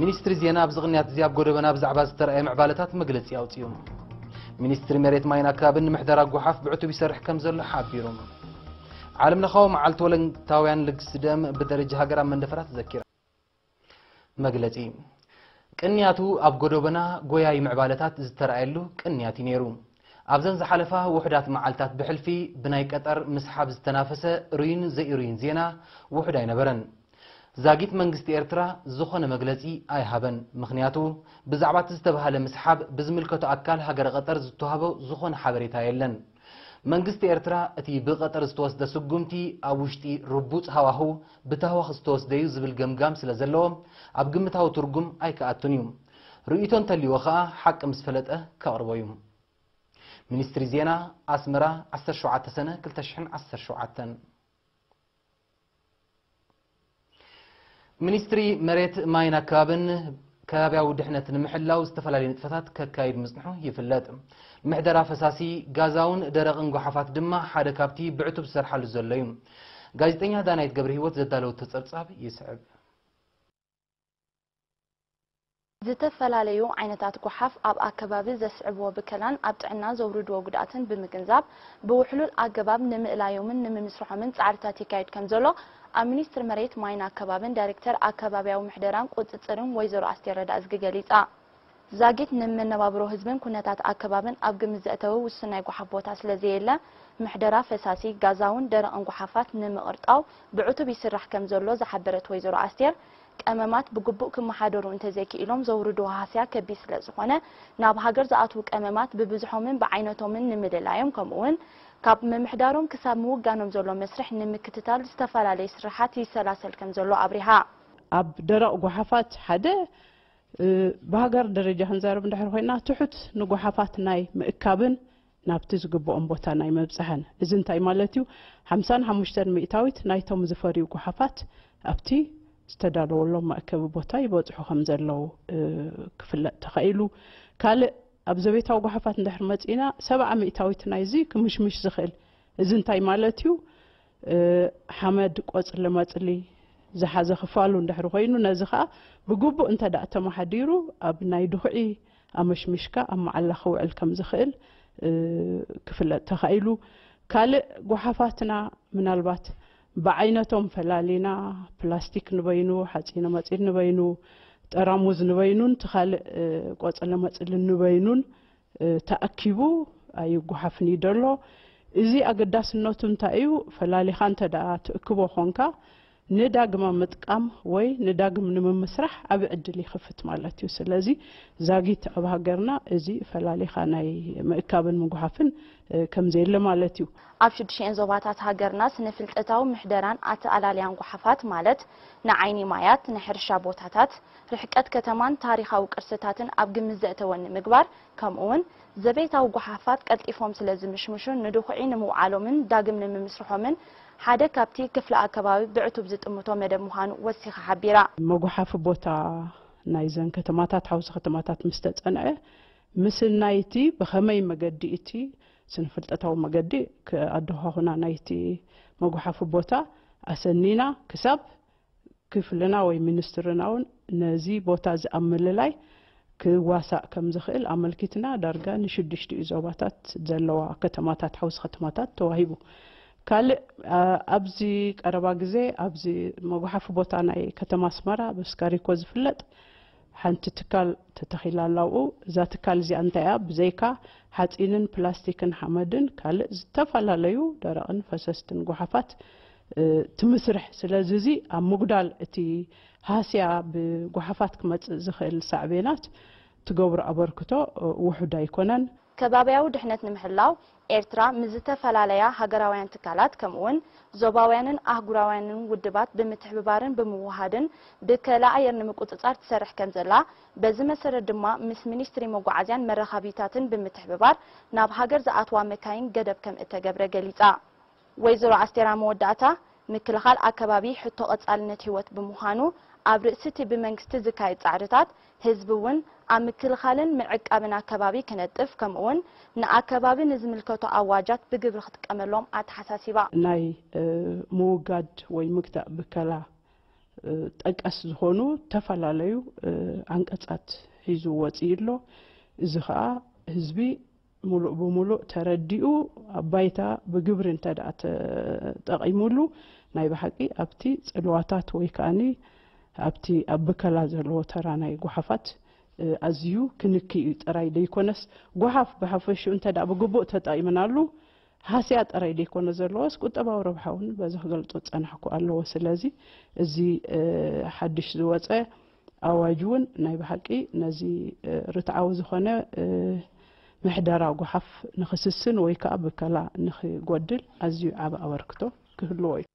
ሚኒስትሪ ዜና ኣብዚ ቅንያት እዚ ኣብ ጎደበና ብዛዕባ ዝተረኣየ ምዕባለታት መግለጺ ኣውጺኡ። ሚኒስትሪ መሬት ማይን ኣከባብን ንምሕደራ ጓሓፍ ብዕቱብ ይሰርሕ ከም ዘሎ ሓቢሩ። ዓለም ለኻዊ መዓልቲ ወለንታውያን ልግሲ ደም ብደረጃ ሃገር ኣብ መንደፈራ ተዘኪራ። መግለጺ። ቅንያቱ ኣብ ጎደበና ጎያይ ምዕባለታት ዝተረኣየሉ ቅንያት እዩ ነይሩ። ኣብዘን ዝሓለፋ ውሑዳት መዓልታት ብሕልፊ ብናይ ቀጠር ምስሓብ ዝተናፈሰ ሩይን ዘይሩይን ዜና ውሑድ ኣይነበረን። ዛጊት መንግስቲ ኤርትራ ዝኾነ መግለጺ ኣይሃበን። ምኽንያቱ ብዛዕባ እቲ ዝተባህለ ምስሓብ ብዝምልከቶ ኣካል ሃገረ ቀጠር ዝተዋህቦ ዝኾነ ሓበሬታ የለን። መንግስቲ ኤርትራ እቲ ብቀጠር ዝተወስደ ስጉምቲ ኣብ ውሽጢ ርቡጽ ሃዋህው ብታህዋኽ ዝተወስደ እዩ ዝብል ገምጋም ስለ ዘለዎ ኣብ ግምታዊ ትርጉም ኣይከኣቱን እዩ። ርእይቶ እንተልይዎ ከኣ ሓቂ ምስ ፈለጠ ከቕርቦ እዩ። ሚኒስትሪ ዜና ኣስመራ ዓሰርተ ሸውዓተ ሰነ ክልተ ሽሕን ዓሰርተ ሸውዓተን። ሚኒስትሪ መሬት ማይን ኣከባብን ከባብያዊ ድሕነት ንምሕላው ዝተፈላለዩ ንጥፈታት ከካይድ ምጽንሑ ይፍለጥ። ምሕደራ ፈሳሲ ጋዛውን ደረቕን ጓሓፋት ድማ ሓደ ካብቲ ብዕቱብ ዝሰርሓሉ ዘሎ እዩ። ጋዜጠኛ ዳናይት ገብረ ህይወት ዘዳለወቶ ጸብጻብ ይስዕብ። ዝተፈላለዩ ዓይነታት ጓሓፍ ኣብ ኣከባቢ ዘስዕብዎ ብከላን ኣብ ጥዕና ዘውርድዎ ጉድኣትን ብምግንዛብ ብውሕሉል ኣገባብ ንምእላዮምን ንምምስርሖምን ጻዕርታት ይካየድ ከም ዘሎ ኣብ ሚኒስትሪ መሬት ማይን ኣከባብን ዳይሬክተር ኣከባብያዊ ምሕደራን ቁጽጽርን ወይዘሮ ኣስቴር ረዳእዝጊ ገሊጻ። ዛጊት ንመነባብሮ ህዝብን ኩነታት ኣከባብን ኣብ ግምት ዘእተወ ውሱን ናይ ጓሓፍ ቦታ ስለ ዘየለ ምሕደራ ፈሳሲ፣ ጋዛውን ደረቕን ጓሓፋት ንምቕርጣው ብዕቱብ ይስራሕ ከም ዘሎ ዝሓበረት ወይዘሮ ኣስቴር፣ ቀመማት ብግቡእ ክመሓደሩ እንተዘይክኢሎም ዘውርድዎ ሃስያ ከቢድ ስለ ዝኾነ፣ ናብ ሃገር ዝኣትዉ ቀመማት ብብዝሖምን ብዓይነቶምን ንምልላዮም፣ ከምኡ'ውን ካብ ምምሕዳሮም ክሳብ ምውጋኖም ዘሎ መስርሕ ንምክትታል ዝተፈላለየ ስርሓት ይሰላሰል ከም ዘሎ ኣብሪሃ። ኣብ ደረቕ ጓሓፋት ሓደ፣ እ፣ ብሃገር ደረጃ ክንዛረብ እንድሕር ኮይና፣ ትሑት ንጓሓፋት ናይ ምእካብን ናብቲ ዝግብኦም ቦታ ናይ ምብጻሕን። እዚ እንታይ ማለት እዩ? ሓምሳን ሓሙሽተን ሚእታዊት ናይቶም ዝፈርዩ ጓሓፋት ኣብቲ ዝተዳለወሎም መእከቢ ቦታ ይበጽሑ ከም ዘለዉ፣ እ፣ ክፍለጥ ተኻኢሉ። ካልእ ኣብ ዘቤታዊ ጓሓፋት እንድሕር መጺእና፣ ሰብዓ ሚእታዊት ናይዚ ክምሽምሽ ዝኽእል። እዚ እንታይ ማለት እዩ? እ፣ ሓመድ፣ ቆጽሊ መጽሊ ዝሓዘ ክፋሉ እንድሕር ኮይኑ፣ ነዚ ኸኣ ብግቡእ እንተ ደኣ ተመሓዲሩ፣ ኣብ ናይ ድኹዒ ኣመሽሚሽካ ኣብ መዓላ ክውዕል ከም ዝኽእል፣ እ፣ ክፍለጥ ተኻኢሉ። ካልእ ጓሓፋትና ምናልባት ብዓይነቶም ፈላሊና፣ ፕላስቲክ ንበይኑ፣ ሓጺነ መጺን ንበይኑ፣ ጠራሙዝ ንበይኑን፣ እቲ ካልእ፣ እ፣ ቆጽሊ መጽሊ ንበይኑን፣ እ፣ ተኣኪቡ ኣይጓሓፍን እዩ ደሎ። እዚ ኣገዳስነቱ እንታይ እዩ? ፈላሊኻ እንተ ደኣ ትእክቦ ኾንካ፣ ንዳግመ ምጥቃም ወይ ንዳግም ንምምስራሕ ዓቢ ዕድል ይኽፍት ማለት እዩ። ስለዚ ዛጊት ኣብ ሃገርና እዚ ፈላሊኻ ናይ ምእካብን ምጉሓፍን፣ እ፣ ከም ዘየለ ማለት እዩ። ኣብ ሽዱሽተን ዞባታት ሃገርና ስነ-ፍልጠታዊ ምሕደራን ኣተኣላልያን ጓሓፋት ማለት ንዓይኒ ማያት፣ ንሕርሻ ቦታታት፣ ርሕቀት ከተማን ታሪኻዊ ቅርስታትን ኣብ ግምት ዘእተወ ንምግባር፣ ከምኡ'ውን ዘቤታዊ ጓሓፋት ቀልጢፎም ስለ ዝምሽምሹን ንድኹዒ ንምውዓሎምን ዳግም ንምምስርሖምን ሓደ ካብቲ ክፍለ ኣከባቢ ብዕቱብ ዝጥምቶ መደብ ምዃኑ ወሲኻ ሓቢራ። መጉሓፊ ቦታ ናይዘን ከተማታት፣ ሓውሲ ከተማታት ምስ ተጸንዐ፣ ምስናይ እቲ ብኸመይ መገዲ እቲ ስነ-ፍልጠታዊ መገዲ ኣደዃኹና ናይቲ መጉሓፊ ቦታ ኣሰኒና ክሳብ ክፍልና ወይ ሚኒስትርና እውን ነዚ ቦታ እዚ ኣብ ምልላይ ክዋሳእ ከም ዝኽእል ኣመልኪትና ዳርጋ ንሽዱሽቲኡ ዞባታት ዘለዋ ከተማታት፣ ሓውሲ ከተማታት ተዋሂቡ። ካልእ፣ ኣ-፣ ኣብዚ ቀረባ ግዜ ኣብዚ መጉሓፊ ቦታ ናይ ከተማ ኣስመራ ብስካሪኮ ዝፍለጥ ሓንቲ ትካል ተተኺላ ኣላ ኣብኡ። እዛ ትካል እዚኣ እንታይ እያ? ብዘይካ ሓጺንን ፕላስቲክን ሓመድን ካልእ ዝተፈላለዩ ደረቕን ፈሰስትን ጓሓፋት፣ እ፣ ትምስርሕ። ስለዚ እዚ ኣብ ምጉዳል እቲ ሃስያ ብጓሓፋት ክመጽእ ዝኽእል ሳዕቤናት ትገብሮ ኣበርክቶ፣ እ፣ ውሑድ ኣይኮነን። ከባብያዊ ድሕነት ንምሕላው ኤርትራ ምስ ዝተፈላለያ ሃገራውያን ትካላት ከምኡ'ውን ዞባውያንን ኣህጉራውያንን ውድባት ብምትሕብባርን ብምውህሃድን ብከላ ኣየር ንምቁጽጻር ትሰርሕ ከም ዘላ፣ በዚ መሰረት ድማ ምስ ሚኒስትሪ መጓዓዝያን መራኻቢታትን ብምትሕብባር ናብ ሃገር ዝኣትዋ መካይን ገደብ ከም እተገብረ ገሊጻ። ወይዘሮ ኣስቴር ኣብ መወዳእታ፣ ምክልኻል ኣከባቢ ሕቶ ቀጻልነት ህይወት ብምዃኑ፣ ኣብ ርእሲ እቲ ብመንግስቲ ዝካየድ ጻዕርታት፣ ህዝቢ እውን ኣብ ምክልኻልን ምዕቃብን ኣከባቢ ክነጥፍ፣ ከምኡ'ውን ንኣከባቢ ንዝምልከቶ ኣዋጃት ብግብሪ ክጥቀመሎም ኣተሓሳሲባ። ናይ፣ እ፣ ምውጋድ ወይ ምግታእ ብከላ ጠቀስ ዝኾኑ ዝተፈላለዩ ዓንቀጻት ሒዙ ወፂኡ ኣሎ። እዚ ከዓ ህዝቢ ሙሉእ ብሙሉእ ተረዲኡ ኣብ ባይታ ብግብሪ እንተ ደኣ ተጠቒሙሉ፣ ናይ ብሓቂ ኣብቲ ጽልዋታት ወይ ከኣኒ ኣብቲ ኣብ ብከላ ዘለዎ ተራ ናይ ጓሓፋት ኣዝዩ ክንክይ እዩ ጥራይ ደይኮነስ፣ ጓሓፍ ብሓፈሽኡ እንተ ደኣ ብግቡእ ተጠቒምናሉ፣ ሃስያ ጥራይ ደይኮነ ዘለዎስ ቁጠባዊ ረብሓ እውን በዚ ክገልጾ ዝጸናሕኩ ኣለዎ። ስለዚ እዚ ሓድሽ ዝወጸ ኣዋጅ እውን ናይ ብሓቂ ነዚ ርትዓዊ ዝኾነ ምሕደራ ጓሓፍ ንኽስስን ወይ ከዓ ብከላ ንኽጎድል ኣዝዩ ዓቢ ኣበርክቶ ክህልዎ እዩ።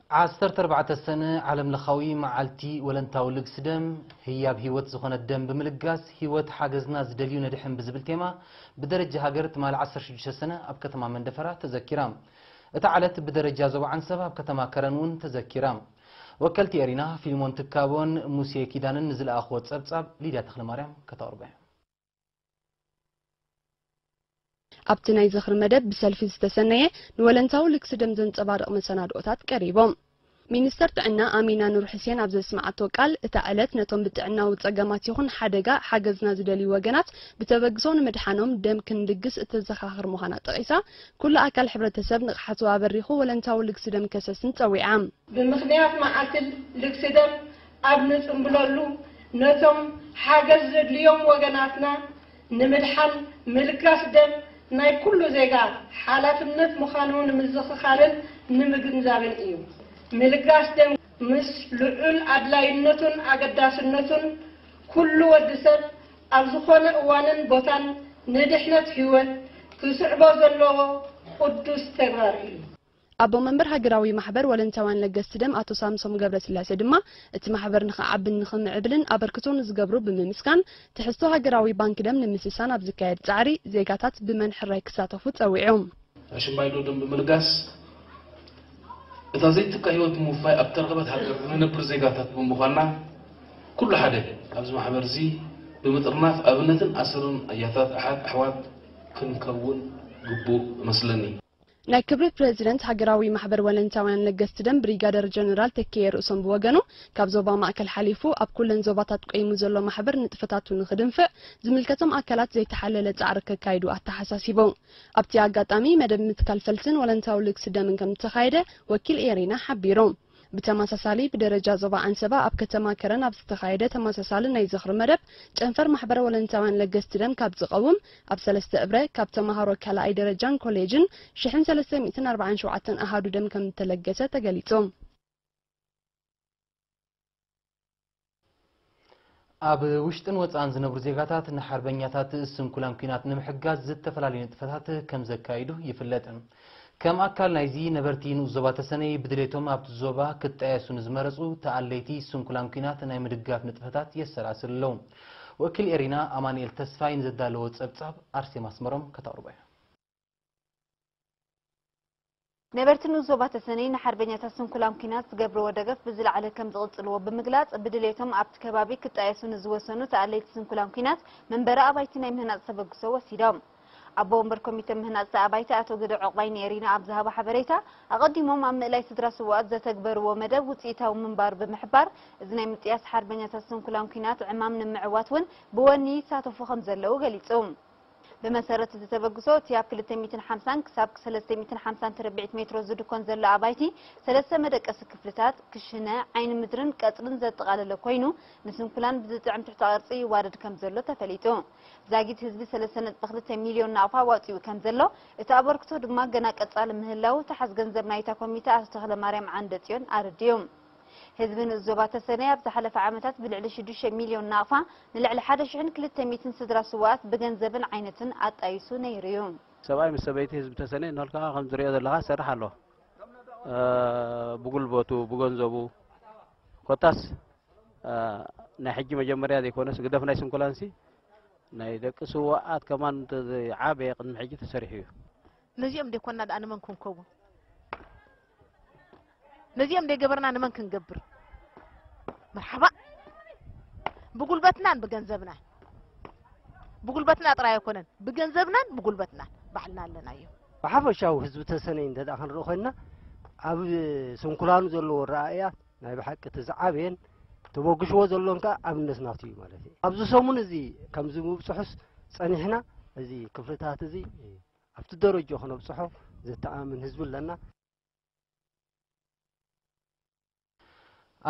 ዓሰርተ ኣርባዕተ ሰነ ዓለም ለኻዊ መዓልቲ ወለንታዊ ልግሲ ደም፣ ህያብ ህይወት ዝኾነ ደም ብምልጋስ ህይወት ሓገዝና ዝደልዩ ነድሕን ብዝብል ቴማ ብደረጃ ሃገር ትማሊ ዓሰርተ ሽዱሽተ ሰነ ኣብ ከተማ መንደፈራ ተዘኪራ። እታ ዕለት ብደረጃ ዞባ ዓንሰባ ኣብ ከተማ ከረን እውን ተዘኪራ። ወከልቲ ኤሪና ፊልሞን ትካቦን ሙሴ ኪዳንን ንዝለኣኽዎ ጸብጻብ ሊድያ ተኽለማርያም ከተቕርቦ እያ። ኣብቲ ናይ ዝኽሪ መደብ ብሰልፊ ዝተሰነየ ንወለንታዊ ልግሲ ደም ዘንጸባርቕ መሰናድኦታት ቀሪቦም። ሚኒስተር ጥዕና ኣሚና ኑር ሕሴን ኣብ ዘስምዓቶ ቃል፣ እታ ዕለት ነቶም ብጥዕናዊ ጸገማት ይኹን ሓደጋ ሓገዝና ዝደልዩ ወገናት ብተበግሶ ንምድሓኖም ደም ክንልግስ እተዘኻኽር ምዃና ጠቒሳ፣ ኩሉ ኣካል ሕብረተሰብ ንቕሓቱ ኣበሪኹ ወለንታዊ ልግሲ ደም ከሰስን ጸዊዓ። ብምኽንያት መዓልቲ ልግሲ ደም ኣብ ንጽንብለሉ፣ ነቶም ሓገዝ ዘድልዮም ወገናትና ንምድሓን ምልጋስ ደም ናይ ኩሉ ዜጋ ሓላፍነት ምዃኑ ንምዝኽኻርን ንምግንዛብን እዩ። ምልጋስ ደም ምስ ልዑል ኣድላይነቱን ኣገዳስነቱን፣ ኩሉ ወዲ ሰብ ኣብ ዝኾነ እዋንን ቦታን ንድሕነት ህይወት ክስዕቦ ዘለዎ ቅዱስ ተግባር እዩ። ኣቦ መንበር ሃገራዊ ማሕበር ወለንታውያን ለገስቲ ደም ኣቶ ሳምሶም ገብረስላሴ ድማ፣ እቲ ማሕበር ንኽዓብን ንኽምዕብልን ኣበርክቶ ንዝገብሩ ብምምስጋን፣ ትሕዝቶ ሃገራዊ ባንኪ ደም ንምስሳን ኣብ ዝካየድ ጻዕሪ ዜጋታት ብመን ሕራይ ክሳተፉ ጸዊዑ። ኣሽምባይዶ ደም ብምልጋስ እታ ዘይትካእ ህይወት ብምውፋይ ኣብታ ረኸበት ሃገር ንነብር ዜጋታት ብምዃንና፣ ኩሉ ሓደ ኣብዚ ማሕበር እዚ ብምጥርናፍ ኣብነትን ኣሰርን ኣያታት ኣሓት ኣሕዋት ክንከውን ግቡእ እመስለኒ። ናይ ክብሪ ፕረዚደንት ሃገራዊ ማሕበር ወለንታውያን ለገስቲ ደም ብሪጋደር ጀነራል ተኪኤ ርእሶም ብወገኑ፣ ካብ ዞባ ማእከል ሓሊፉ ኣብ ኩለን ዞባታት ቆይሙ ዘሎ ማሕበር ንጥፈታቱ ንኽድንፍዕ ዝምልከቶም ኣካላት ዘይተሓለለ ጻዕሪ ከካይዱ ኣተሓሳሲቡ። ኣብቲ ኣጋጣሚ መደብ ምትካል ፈልስን ወለንታዊ ልግሲ ደምን ከም ዝተኻየደ ወኪል ኤሪና ሓቢሩ። ብተመሳሳሊ ብደረጃ ዞባ ዓንሰባ ኣብ ከተማ ከረን ኣብ ዝተኻየደ ተመሳሳሊ ናይ ዝኽሪ መደብ፣ ጨንፈር ማሕበረ ወለንታውያን ለገስቲ ደም ካብ ዝቐውም ኣብ ሰለስተ እብረ ካብ ተመሃሮ ካልኣይ ደረጃን ኮሌጅን ሽሕን ሰለስተ ሚእትን ኣርባዓን ሸውዓተን ኣሃዱ ደም ከም ዝተለገሰ ተገሊጹ። ኣብ ውሽጥን ወጻእን ዝነብሩ ዜጋታት ንሓርበኛታት ስንኩላን ኲናት ንምሕጋዝ ዝተፈላለዩ ንጥፈታት ከም ዘካይዱ ይፍለጥ። ከም ኣካል ናይዚ፣ ነበርቲ ንኡስ ዞባ ተሰነይ ብድሌቶም ኣብቲ ዞባ ክጣየሱ ንዝመረጹ ተኣለይቲ ስንኩላን ኲናት ናይ ምድጋፍ ንጥፈታት የሰላስሉ ኣለዉ። ወኪል ኤሪና ኣማኑኤል ተስፋይ ንዘዳለዎ ጸብጻብ ኣርሴማ ኣስመሮም ከተቕርቦ እያ። ነበርቲ ንኡስ ዞባ ተሰነይ ንሓርበኛታት ስንኩላን ኲናት ዝገብርዎ ደገፍ ብዝለዓለ ከም ዝቕጽልዎ ብምግላጽ፣ ብድሌቶም ኣብቲ ከባቢ ክጣየሱ ንዝወሰኑ ተኣለይቲ ስንኩላን ኲናት መንበሪ ኣባይቲ ናይ ምህናጽ ተበግሶ ወሲዶም። ኣቦ ወንበር ኮሚተ ምህናጽ ኣባይቲ ኣቶ ግደ ዑቕባይ ንኤሪና ኣብ ዝሃቦ ሓበሬታ፣ ኣቐዲሞም ኣብ ምእላይ ስድራ ስዉኣት ዘተግበርዎ መደብ ውጽኢታዊ ምንባሩ ብምሕባር፣ እዚ ናይ ምጥያስ ሓርበኛታት ስንኩላን ኲናት ዕማም ንምዕዋት እውን ብወኒ ይሳተፉ ከም ዘለዉ ገሊጹ። ብመሰረት እዚ ተበግሶ፣ እቲ ኣብ ክልተ ሚእትን ሓምሳን ክሳብ ሰለስተ ሚእትን ሓምሳን ትርብዒት ሜትሮ ዝድኮን ዘሎ ኣባይቲ፣ ሰለስተ መደቀሲ ክፍልታት፣ ክሽነ፣ ዓይኒ ምድርን ቀጽርን ዘጠቓለለ ኮይኑ፣ ንስንኩላን ብዝጥዕም ትሕተ ቅርጺ ይዋደድ ከም ዘሎ ተፈሊጡ። ዛጊት ህዝቢ ሰለስተ ነጥቢ ክልተ ሚልዮን ናቕፋ ኣዋጺኡ ከም ዘሎ፣ እቲ ኣበርክቶ ድማ ገና ቀጻሊ ምህላዉ ተሓዝ ገንዘብ ናይታ ኮሚተ ኣቶ ተኽለማርያም ዓንደጽዮን ኣረዲኡ። ህዝቢ ንኡስ ዞባ ተሰነይ ኣብ ዝሓለፈ ዓመታት ብልዕሊ ሽዱሽተ ሚልዮን ናቕፋ ንልዕሊ ሓደ ሽሕን ክልተ ሚእትን ስድራ ስዉኣት ብገንዘብን ዓይነትን ኣጣይሱ ነይሩ እዩ። ሰብኣይ ምስ ሰበይቲ ህዝቢ ተሰነይ እናልካ ከም ዝሪኦ ዘለኻ ዝሰርሕ ኣሎ። እ፣ ብጉልበቱ፣ ብገንዘቡ፣ ኮታስ፣ እ፣ ናይ ሕጂ መጀመርያ ዘይኮነስ ግደፍ ናይ ስንኩላንሲ ናይ ደቂ ስዉኣት ከማን እንተዘይዓበየ ቅድሚ ሕጂ ተሰሪሑ እዩ። ነዚኦም ደይኮንና ደኣ ንመን ክንከውን? ነዚኦም ደይገበርና ንመን ክንገብር? መርሓባ። ብጉልበትናን ብገንዘብናን። ብጉልበትና ጥራይ ኣይኮነን፣ ብገንዘብናን ብጉልበትናን። ባዕልና ኣለናዮ። ብሓፈሻዊ ህዝቢ ተሰነይ እንተ ደኣ ክንርኢ ኮይንና፣ ኣብ ስንኩላኑ ዘለዎ ኣረኣእያ ናይ ብሓቂ እቲ ዝዓበየን ተበግሽዎ ዘሎን ከኣ ኣብነት ናቱ እዩ ማለት እዩ። ኣብዚ ሰሙን እዚ ከምዚ ምብፅሑስ ጸኒሕና፣ እዚ ክፍልታት እዚ ኣብቲ ደረጃ ክነብፅሖ ዘተኣምን ህዝቢ ኣለና።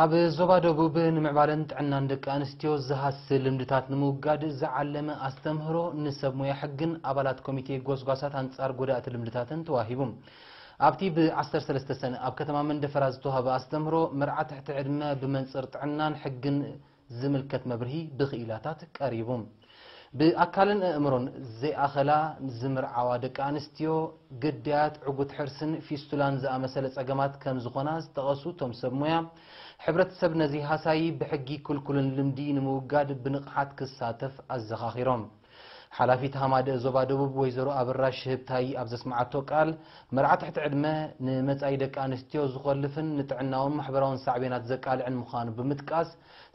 ኣብ ዞባ ደቡብ ንምዕባለን ጥዕናን ደቂ ኣንስትዮ ዝሃሲ ልምድታት ንምውጋድ ዝዓለመ ኣስተምህሮ ንሰብ ሞያ ሕግን ኣባላት ኮሚቴ ጎስጓሳት ኣንጻር ጎዳእቲ ልምድታትን ተዋሂቡ። ኣብቲ ብ ዓሰርተ ሰለስተ ሰነ ኣብ ከተማ መንደፈራ ዝተዋህበ ኣስተምህሮ፣ መርዓ ትሕቲ ዕድመ ብመንጽር ጥዕናን ሕግን ዝምልከት መብርሂ ብኽኢላታት ቀሪቡ። ብኣካልን ኣእምሮን ዘይኣኸላ ዝምርዓዋ ደቂ ኣንስትዮ ግዳያት ዕጉት ሕርስን ፊስቱላን ዝኣመሰለ ጸገማት ከም ዝኾና ዝጠቐሱ እቶም ሰብ ሞያ፣ ሕብረተሰብ ነዚ ሃሳዪ ብሕጊ ክልኩልን ልምዲ ንምውጋድ ብንቕሓት ክሳተፍ ኣዘኻኺሮም። ሓላፊት ሃማደእ ዞባ ደቡብ ወይዘሮ ኣበራሽ ህብታይ ኣብ ዘስምዓቶ ቃል፣ መርዓ ትሕቲ ዕድመ ንመጻኢ ደቂ ኣንስትዮ ዝኾልፍን ንጥዕናውን ማሕበራውን ሳዕቤናት ዘቃልዕን ምዃኑ ብምጥቃስ፣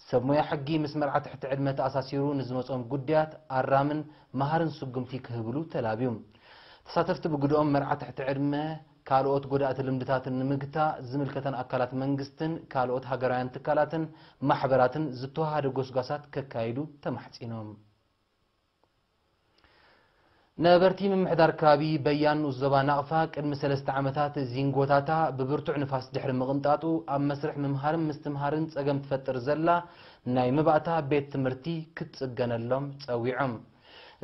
ሰብ ሞያ ሕጊ ምስ መርዓ ትሕቲ ዕድመ ተኣሳሲሩ ንዝመጾም ጉዳያት ኣራምን መሃርን ስጉምቲ ክህብሉ ተላብዩ። ተሳተፍቲ ብግድኦም፣ መርዓ ትሕቲ ዕድመ ካልኦት ጎዳእቲ ልምድታትን ንምግታእ ዝምልከተን ኣካላት መንግስትን ካልኦት ሃገራውያን ትካላትን ማሕበራትን ዝተዋሃደ ጎስጓሳት ከካይዱ ተማሕጺኖም። ነበርቲ ምምሕዳር ከባቢ በያን ንኡስ ዞባ ናቕፋ ቅድሚ ሰለስተ ዓመታት ዚንጎታታ ብብርቱዕ ንፋስ ድሕሪ ምቕንጣጡ፣ ኣብ መስርሕ ምምሃርን ምስትምሃርን ጸገም ትፈጥር ዘላ ናይ መባእታ ቤት ትምህርቲ ክትጽገነሎም ጸዊዖም።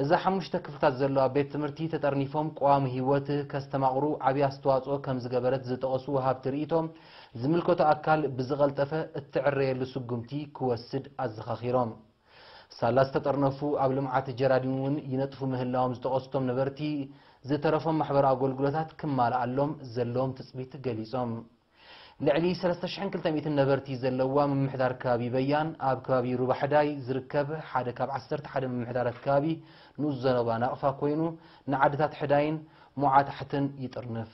እዛ ሓሙሽተ ክፍልታት ዘለዋ ቤት ትምህርቲ ተጠርኒፎም ቀዋሚ ህይወት ከስተማቕሩ ዓብዪ ኣስተዋጽኦ ከም ዝገበረት ዝጠቐሱ ወሃብቲ ርእይቶ፣ ዝምልከቶ ኣካል ብዝቐልጠፈ እትዕረየሉ ስጉምቲ ክወስድ ኣዘኻኺሮም። ሳላ ዝተጠርነፉ ኣብ ልምዓት ጀራዲን እውን ይነጥፉ ምህላዎም ዝጠቐሱ እቶም ነበርቲ፣ ዝተረፎም ማሕበራዊ ኣገልግሎታት ክማልኣሎም ዘለዎም ትጽቢት ገሊጾም። ልዕሊ ሰለስተ ሽሕን ክልተ ሚእትን ነበርቲ ዘለዋ ምምሕዳር ከባቢ በያን፣ ኣብ ከባቢ ሩባ ሕዳይ ዝርከብ ሓደ ካብ ዓሰርተ ሓደ ምምሕዳራት ከባቢ ንኡስ ዞባ ናቕፋ ኮይኑ፣ ንዓድታት ሕዳይን ሞዓ ታሕትን ይጥርንፍ።